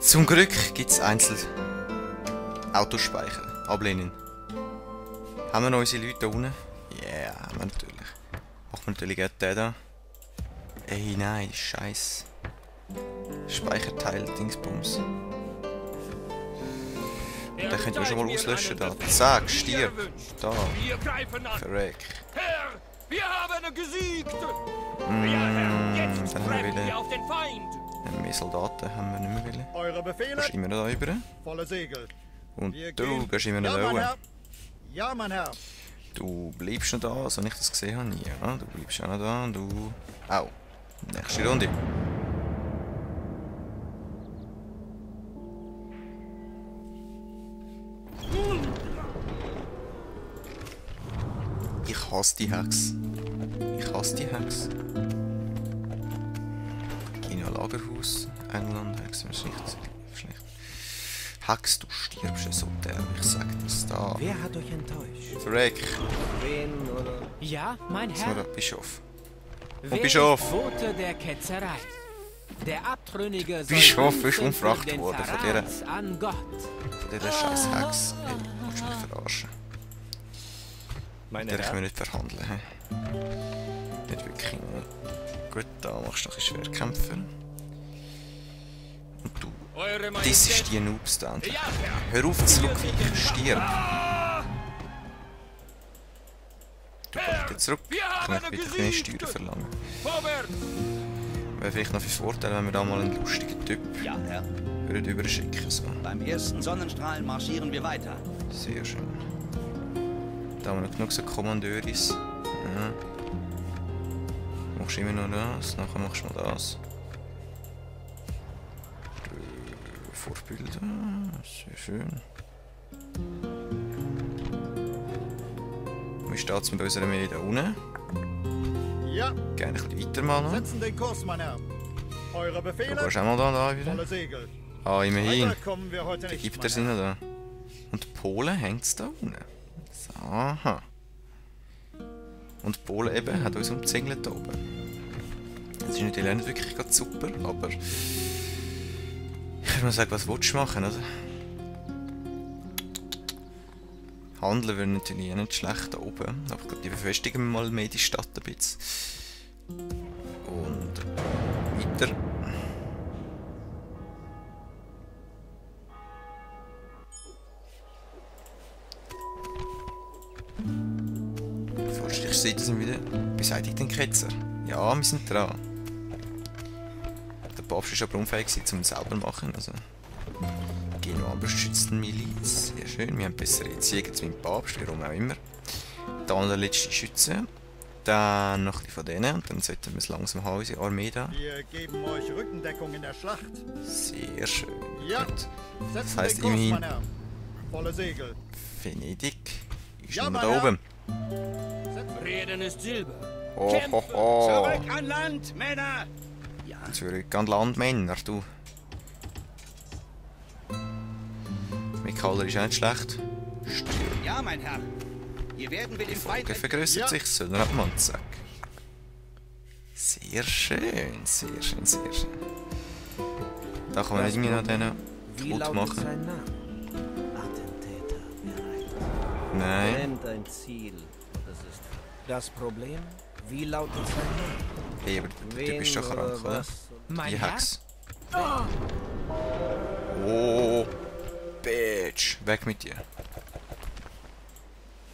Zum Glück gibt es einzeln Autospeicher. Ablehnen. Haben wir noch unsere Leute da unten? Ja, yeah, haben wir natürlich. Machen wir natürlich gerade den da. Ey, nein, scheiß. Speicherteil, Dingsbums. Und den könnt ihr schon mal auslöschen da. Zack, stirb. Da. Verreck. Wir haben gesiegt! Dann haben wir wieder... Mehr Soldaten haben wir nicht mehr wollen. Eure Befehle? Gehst immer noch da rüber. Volle Segel. Und Wir du gehen. gehst immer noch Ja, da mein oben. Herr. Ja, mein Herr. Du bleibst noch da, so ich das gesehen habe. Ja, du bleibst auch noch da. Und du... Au. Nächste Runde. Ich hasse die Hex. Ich hasse die Hex. Kino Lagerhaus. England, Hex, schlecht. Hex, du stirbst so derb, ich sag das da. Wer hat euch enttäuscht? Verreck. Wen oder? Ja, mein So, Herr. der Bischof. Wer Bischof. ist Bote der Ketzerei? Der Abtrünnige soll Bischof ist büßen umgebracht für den worden von Verrat dieser- an Gott. Von dieser scheiß Hex. Ey, willst du mich verarschen? Meine Der können wir Herren? nicht verhandeln. He? Nicht wirklich. Ne? Gut, da machst du noch ein bisschen Schwerkämpfer. Und du. Eure Das ist die Noobs da. Hör auf zurückweichen. Stirb. Du kommst jetzt zurück. Kann ich bitte keine Steuern verlangen. Vorwärts! Wäre vielleicht noch viel Vorteil, wenn wir da mal einen lustigen Typ Ja, Herr. würden überschicken. So. Beim ersten Sonnenstrahl marschieren wir weiter. Sehr schön. Da haben wir noch genug so Kommandeuris. Ja. Machst immer nur das, nachher machst du mal das. Vorbilder, sehr schön. Wie steht es mit unserer Armee da unten? Ja, Gerne ein bisschen weiter mal noch. setzen den Kurs, mein Herr. Eure Du Befehle? gehst auch mal da wieder. Volle Segel. Ah, immerhin. Weiter kommen wir heute Die nicht, Ägypter mein sind Herr. noch da. Und Polen hängt es da unten. So, aha. Und Polen eben hat uns umzingelt da oben. Das ist natürlich auch nicht wirklich gerade super, aber... Ich würde mal sagen, was willst du machen, oder? Handeln wäre natürlich auch nicht schlecht da oben. Aber ich glaube, die befestigen mal mehr die Stadt ein bisschen. Und weiter. Fortschrittsseite sind wieder beseitigt den Ketzer. Ja, wir sind dran. Der Papst ist aber unfähig gewesen, um es selber zu machen. Also. Genua beschützt den Miliz. Sehr schön. Wir haben bessere Erziehung als mit dem Papst, warum auch immer. Dann der letzte Schütze. Dann noch ein bisschen von denen. Und dann sollten wir es langsam haben, unsere Armee da. Wir geben euch Rückendeckung in der Schlacht. Sehr schön. Ja, Gut. setzen Das heisst den Kurs, immerhin- mein Herr. Volle Segel. Venedig ist Ja, nur mein da Herr. oben. Reden ist Silber. Ho, ho, ho. Zurück an Land, Männer! Ja, Zurück an Land, Männer, du. Mikaler ist auch nicht schlecht. Stirb. ja, mein Herr. Hier werden wir Die den Feind... Folge vergrößert Ja. sich, Söldner ab Manzack. Sehr schön, sehr schön, sehr schön. Da kann man nicht irgendwie noch den Wie kaputt lautet machen. sein Name? Attentäter bereit. Nein. Nennt ein Ziel. Das ist das Problem. Wie lautet sein Name? Hey, aber der Typ ist schon krank, oder? Mein Die Herr. Hex. Oh, Bitch. Weg mit dir.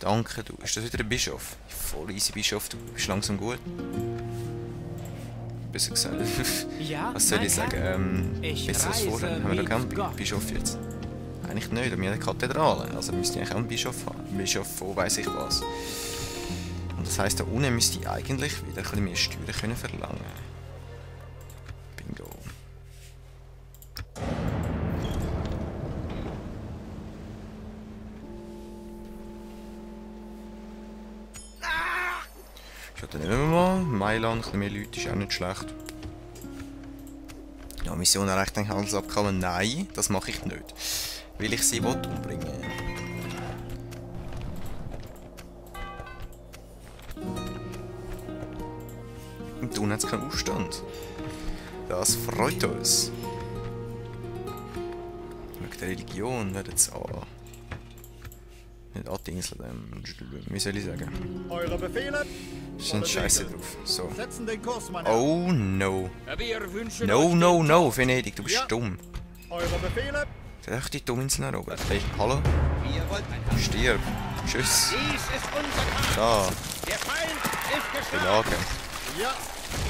Danke, du. Ist das wieder ein Bischof? Voll easy Bischof, du bist langsam gut. Besser gesagt. Ja, Was soll mein ich Herr. sagen? Ich Besser als reise vorher. Haben wir da mit keinen Gott. Bischof jetzt? Eigentlich nicht, wir haben eine Kathedrale. Also müsste ich eigentlich auch einen Bischof haben. Ein Bischof von weiss ich was. Und das heisst, da unten müsste ich eigentlich wieder ein bisschen mehr Steuern können verlangen. Bingo. Ja, dann nehmen wir mal. Mailand, ein bisschen mehr Leute ist auch nicht schlecht. Ja, Mission erreicht ein Handelsabkommen. Nein, das mache ich nicht. Weil ich sie umbringen will. Und tun hat es keinen Aufstand. Das freut uns. wegen der Religion werden jetzt nicht Insel, wie soll ich sagen? Eure Befehle? Sie sind scheiße drauf. So. Setzen den Kurs, mein Herr. Oh no. Wir wünschen No, euch no, den no, Tod. Venedig, du bist Ja. dumm. Eure Befehle? Du hast echt die dumme Insel erobert. Hey, hallo? Wir wollten ein Kampf. Stirb. Tschüss. Dies ist unser Kampf. Da. Der Feind ist geschlagen. Belagern. Ja,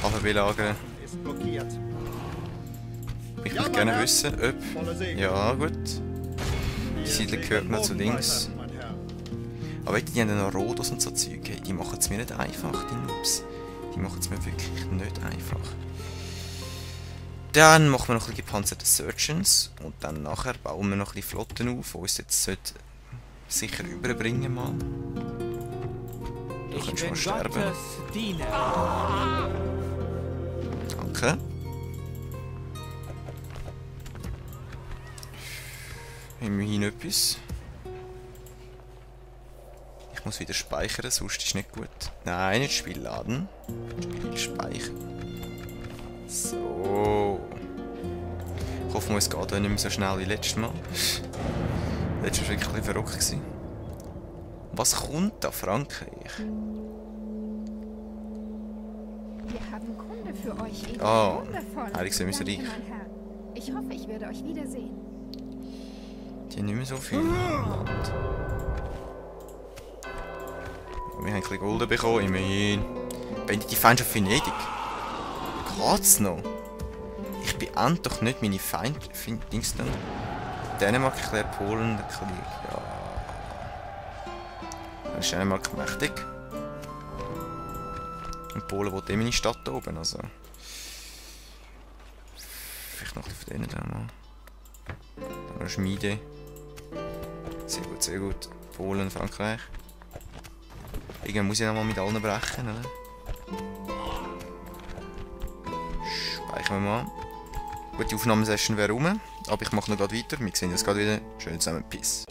Aber belagern. ist blockiert. Ich Ja, möchte mein gerne Herr. wissen, ob... Volle Segel. Ja, gut. Wir Siedler segeln gehört noch zu morgen links. weiter, mein Herr. Aber die haben noch Rhodos und so Zeug. Hey, die machen es mir nicht einfach, die Noobs. Die machen es mir wirklich nicht einfach. Dann machen wir noch ein bisschen gepanzerte Surgeons. Und dann nachher bauen wir noch ein bisschen Flotten auf, die uns jetzt sicher überbringen mal. Du Ich kannst bin mal sterben. Gottes Diener. Danke. Immerhin etwas. Ich muss wieder speichern, sonst ist nicht gut. Nein, nicht Spiel laden. Spiel speichern. So. Ich hoffe, es geht auch nicht mehr so schnell wie letztes Mal. Letztes Mal war wirklich ein bisschen verrückt gewesen. Was kommt da, Frankreich? Wir haben Kunde für euch. Edel. Ah, Wundervoll. Heilig Danke, Reich. mein Herr. Ich hoffe, ich werde euch wiedersehen. Die haben nicht mehr so viel. Wir haben ein bisschen Gulden bekommen, immerhin. Beendet die Feindschaft Venedig. Geht's noch? Ich beende doch nicht meine Dings dann. Dänemark erklärt Polen den Krieg. Ja. Dann ist Dänemark mächtig. Und Polen will eh meine Stadt oben, also. Vielleicht noch ein bisschen von denen dann mal. Dann noch Schmiede. Sehr gut, sehr gut. Polen, Frankreich. Irgendwann muss ich nochmal mit allen brechen, oder? Speichern wir mal. Gut, die Aufnahmesession wäre rum, aber ich mache noch gerade weiter. Wir sehen uns gerade wieder. Schön zusammen, Peace.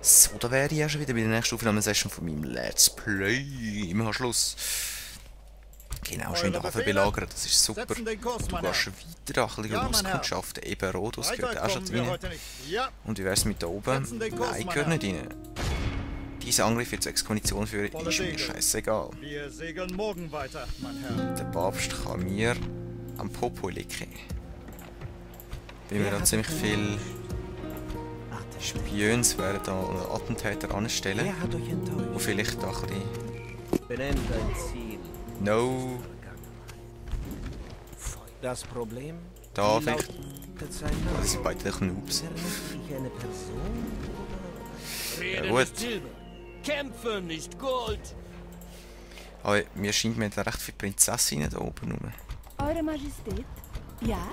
So, da wäre ich ja schon wieder bei der nächsten Aufnahmesession von meinem Let's Play. Immer Schluss. Genau, schön den Hafen belagern, das ist super. Setzen den Kurs, Du mein gehst Herr. schon weiter, ein bisschen Ja, mein auskundschaften. Eben Rhodos gehört Weiter auch schon kommen wir rein. heute nicht. Ja, Und wie wär's mit da oben? Setzen den Kurs, Nein, mein gehört Herr. nicht rein. Diese Angriffe zur Exkommunition führen Volle ist mir Segel. scheißegal. wir segeln morgen weiter, mein Herr. Der Papst kann mir am Popo lecken. Weil wir da ziemlich viel Spions werden da oder Attentäter anstellen, Wer hat euch die enttäuscht? vielleicht da ein bisschen... Benennt ein Ziel. No, Das Problem? da Wie vielleicht... lautet sein Das Name? sind beide Noobs. Vermisse ich eine Person? Reden gut. ist Silber. Kämpfen ist Gold. Aber mir scheint, wir haben recht viele Prinzessinnen da oben rum. Eure Majestät? Ja?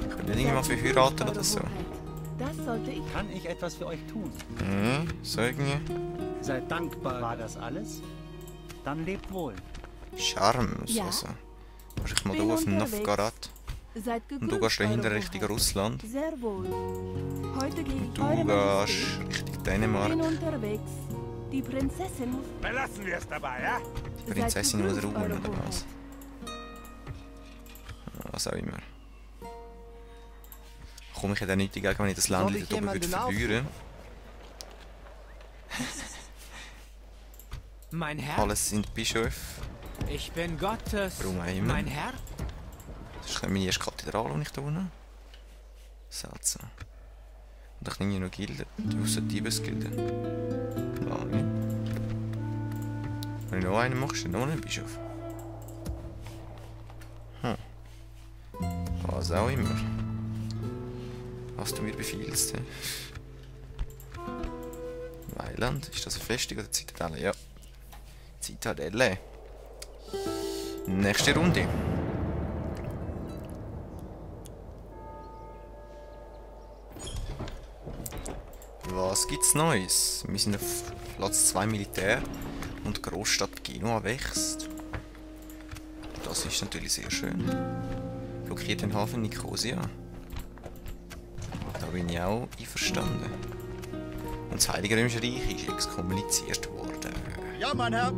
Können nicht irgendjemand verheiraten oder so? Das sollte ich. Kann ich etwas für euch tun? So irgendwie. Seid dankbar. War das alles? Dann lebt wohl. Charme, Ja. also. Kannst ich mal Bin da auf unterwegs. Novgorod. Seid Und gegrüßt, du gehst da Eure hinten Richtung Hoheit. Russland. Sehr wohl. Heute gehe ich. Du Eure gehst Majestät. Richtung Dänemark. Bin unterwegs. Die Prinzessin muss. Belassen wir es dabei, ja? Die Prinzessin muss Seid ruhen, gegrüßt, oder Eure was? Was auch immer. Komme ich ja dann nicht dagegen, wenn ich das Land Soll ich dort oben würde jemanden verlieren. Mein Herr, Alles sind Bischöfe. ich bin Gottes. Warum auch immer. Mein Herr, Das ist meine erste Kathedrale, die ich da unten. Seltsam. Und ich nehme noch Gilden. Die außer Diebesgilden. Lange. Wenn du noch einen machst, dann noch einen Bischof. Was auch immer. Was du mir befiehlst. He? Weiland, ist das eine Festung oder Zitadelle? Ja. Zitadelle. Nächste Runde. Was gibt's Neues? Wir sind auf Platz 2 Militär und die Großstadt Genua wächst. Das ist natürlich sehr schön. Blockiert den Hafen Nikosia. Da bin ich auch einverstanden. Und das Heilige Römische Reich ist exkommuniziert worden. Ja, mein Herr.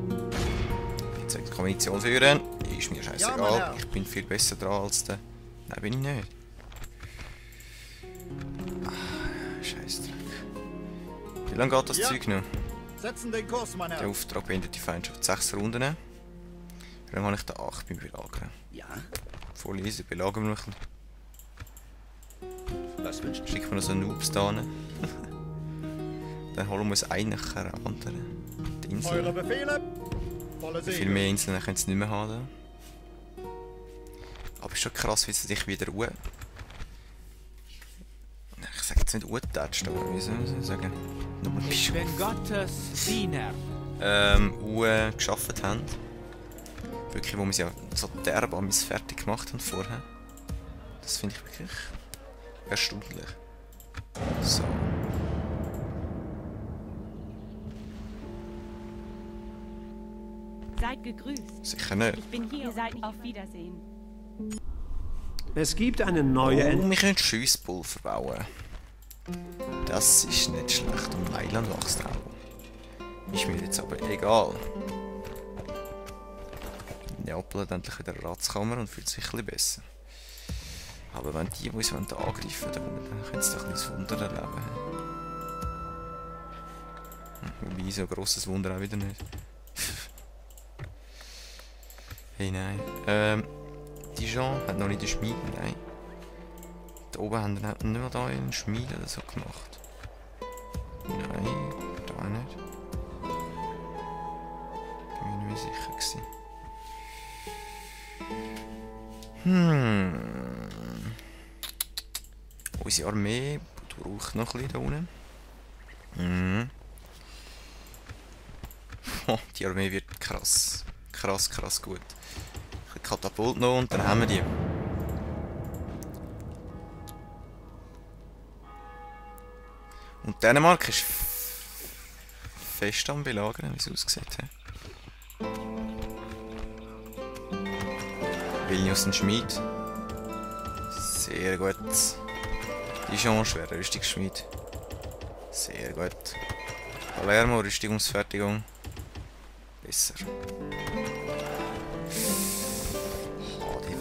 Jetzt Exkommunikation führen, ist mir Ja, scheißegal. mein Herr. Ich bin viel besser dran als der. Nein, bin ich nicht. Wie lange geht das Ja. Zeug noch? Setzen den Kurs, mein Der Herr. Auftrag beendet die Feindschaft 6 Runden. Wie lange habe ich da 8 beim Belagern? Ja? Voll easy, belagern wir noch ein Was wünscht bisschen. Schicken wir noch so Noobs da hin. Dann holen wir uns einen nach der anderen. Die Eure Insel. Befehle? Volle Viel Segel. mehr Inseln können sie nicht mehr haben. Aber ist schon krass, wie sie sich wieder ich sage jetzt nicht uttatscht, aber wie soll ich sagen? Nur ein Ich bisschen bin Gottes Diener. geschafft haben. Wirklich, wo wir sie ja so derb an mich fertig gemacht haben vorher. Das finde ich wirklich erstaunlich. So. Seid gegrüßt. Sicher nicht. Ich bin hier. Ihr seid auf Wiedersehen. Es gibt eine neue Oh, wir können Schiusspulver bauen. Das ist nicht schlecht und Mailand wächst auch. Ist mir jetzt aber egal. Neapel hat endlich wieder eine Ratskammer und fühlt sich ein bisschen besser. Aber wenn die uns angreifen wollen, dann können sie doch ein bisschen Wunder erleben. Wobei, so ein grosses Wunder auch wieder nicht. Hey, nein. Dijon hat noch nicht eine Schmiede, nein. Da oben haben wir nicht mehr da eine Schmiede oder so gemacht. Nein, da nicht. Bin mir nicht mehr sicher gewesen. Unsere Armee braucht noch ein bisschen da unten. Oh, die Armee wird krass. Krass gut. Ein Katapult noch und dann haben wir die. Und Dänemark ist fest am Belagern, wie es aussieht. Vilnius ein Schmied. Sehr gut. Dijon, schwerer Rüstungsschmied. Sehr gut. Palermo, Rüstungsfertigung. Besser.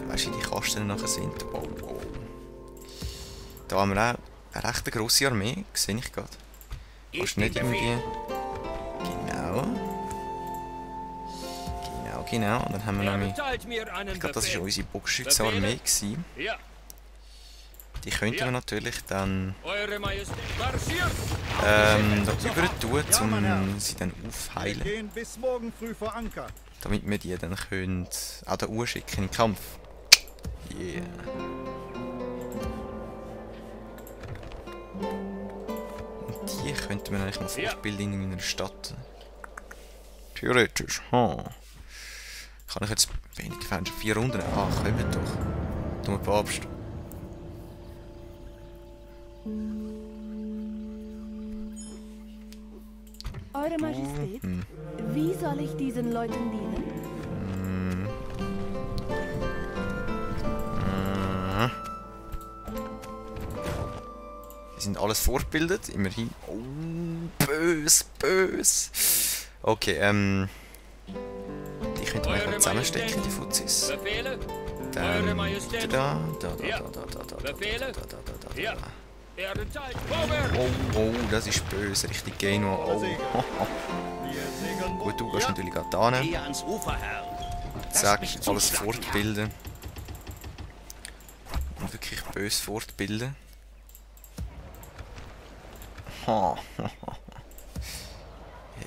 Weißt du, wie die Kasten nachher sind? Oh. Da haben wir auch eine recht grosse Armee, sehe ich gerade. Kannst du nicht irgendwie... Genau. Und dann haben wir nämlich... Erteilt mir einen Ich glaube, das war Befehl. unsere Bogenschützenarmee gewesen. Ja, Die könnten wir natürlich dann Eure Majestät. Marschiert! da rüber tun, Ja, mein Herr. um sie dann Wir aufheilen. gehen bis morgen früh vor Anker. Damit wir die dann können auch da schicken in den Kampf. Yeah. Und die könnten wir eigentlich noch fortbilden in einer Stadt. Theoretisch, Kann ich jetzt wenig Fans 4 Runden? Ah, kommen doch. Du Papst. Eure Majestät, wie soll ich diesen Leuten dienen? Die sind alles fortgebildet, immerhin. Oh, bös. Okay, die könnten wir einfach zusammenstecken, die Fuzis. Befehle? Eure Dann Majestät. da. Befehle? Ja. Er erteilt. Vorwärts! Oh, das ist böse, richtig Genua. Oh. Wir segeln Gut, du morgen. gehst natürlich gerade da hin. Gehe ans Ufer, Herr. Zack, mich alles zuschlagen, fortbilden. Und wirklich böse fortbilden. Ha.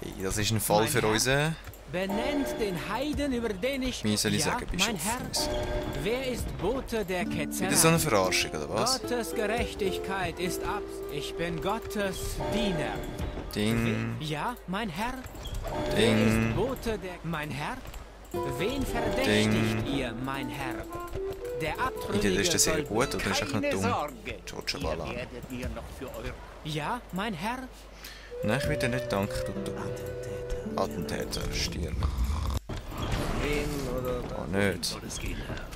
Hey, das ist ein Fall Mein für Herr? uns. Benennt den Heiden, über den ich... Wie soll ich ja, sagen, mein Bischof? Herr, wer ist Bote der Ketzerei? Wieder so eine Verarschung, oder was? Gottes Gerechtigkeit ist ab. Ich bin Gottes Diener. Ding, Ja, mein Herr? Wer Ding. ist Bote der... Mein Herr? Wen verdächtigt ihr, mein Herr? Der Abtrünnige Entweder ist das sehr soll... gut oder ist er Keine dumm. Sorge. George Ihr Bala. werdet ihr noch für eure... Ja, mein Herr? Nein, ich will dir nicht danken, du Attentäter, Stirn. Wen oder Oh, nicht. Soll es gehen, Herr?